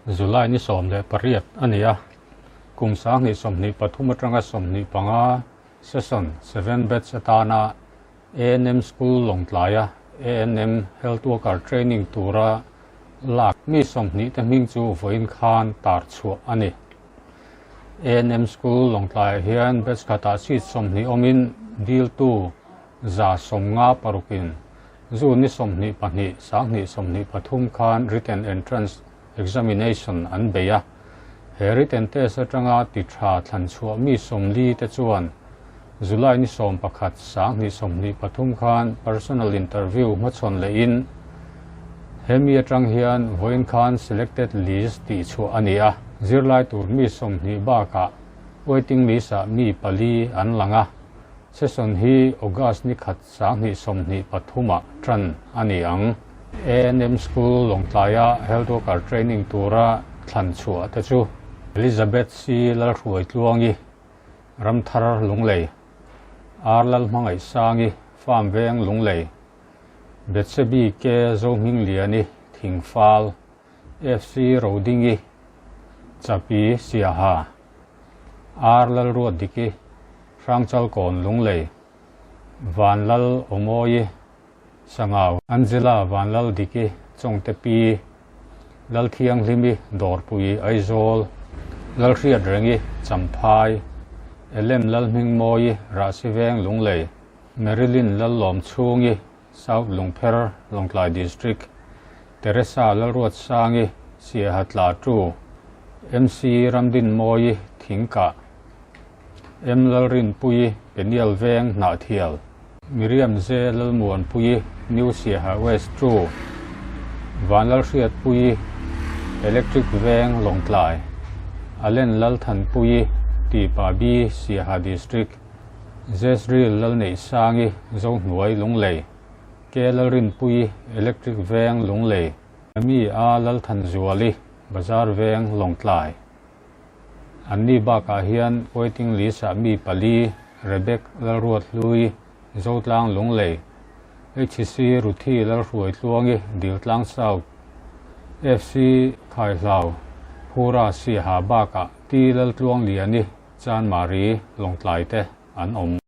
July ni 18 a ni a, kum 2023 atanga 25 session seven batch atana ANM School Lawngtlaia ANM Health Worker Training tura lak mi 20 te hming chu vawiin khan tar chhuah a ni. ANM School Lawngtlaiah hian batch khatah seat 20 awmin diltu 156in June ni 22 2023 khan written entrance examination an bei a. He written test atanga ti tha thlan chhuah mi 40 te chuan July ni 11 2023 khan personal interview hmachhawn lehin hemi atang hian vawiin khan selected list tih chhuah a ni a. Zirlai tur mi 20 bakah waiting list ah mi pali an lang a. Session hi August ni 1 2023 ah tan a ni ang. ANM School Lawngtlaia Health Worker Training tura thlan chhuah te chu Elizabeth C. Lalhruaitluangi, Ramthar Lunglei, R. Lalhmangaihsangi, Farm Veng Lunglei, Betsebi K. Zohmingliani, Thingfal, FC Rodingi, Chapi Siaha, R. Lalruatdiki, Hrangchalkawn Lunglei, Vanlal Awmawi, Sangau, Angela Vanlal Diki, Chawngte Pi, Lalthianghlimi, Dawrpui, Aizawl, Lalhriat Rengi, Champhai, Elem Lalhmingmawi, Rahsiveng Lunglei, Marilyn Lallawm Chhungi, South Lungpher, Lawngtlai District, Teresa Lalruatsangi, Siaha Tla Tu, MC Ramdinmawi, Thingkah, M Lalrinpui, Peniel Veng, Hnahthial, Miriam J Lalmuanpui, New Siaha West Tu, Vanlalhriatpui, Electric Veng, Lawngtlai, Allen Lalthanpui, Tipa B, Siaha District, Jezreel Lalneihsangi, Zohnuai, Lunglei, K Lalrinpui, Electric Veng, Lunglei, Amy A Lalthanzuali, Bazar Veng, Lawngtlai. Anni bakah hian waiting list ah mi pali, Rebek Lalruathlui, Zotlang Lunglei, HC Ruthi Lalhruaitluangi, Diltlang South, FC Khaihlau, Phura Siaha bakah T Laltluangliani, Chanmari, Lawngtlai te an awm.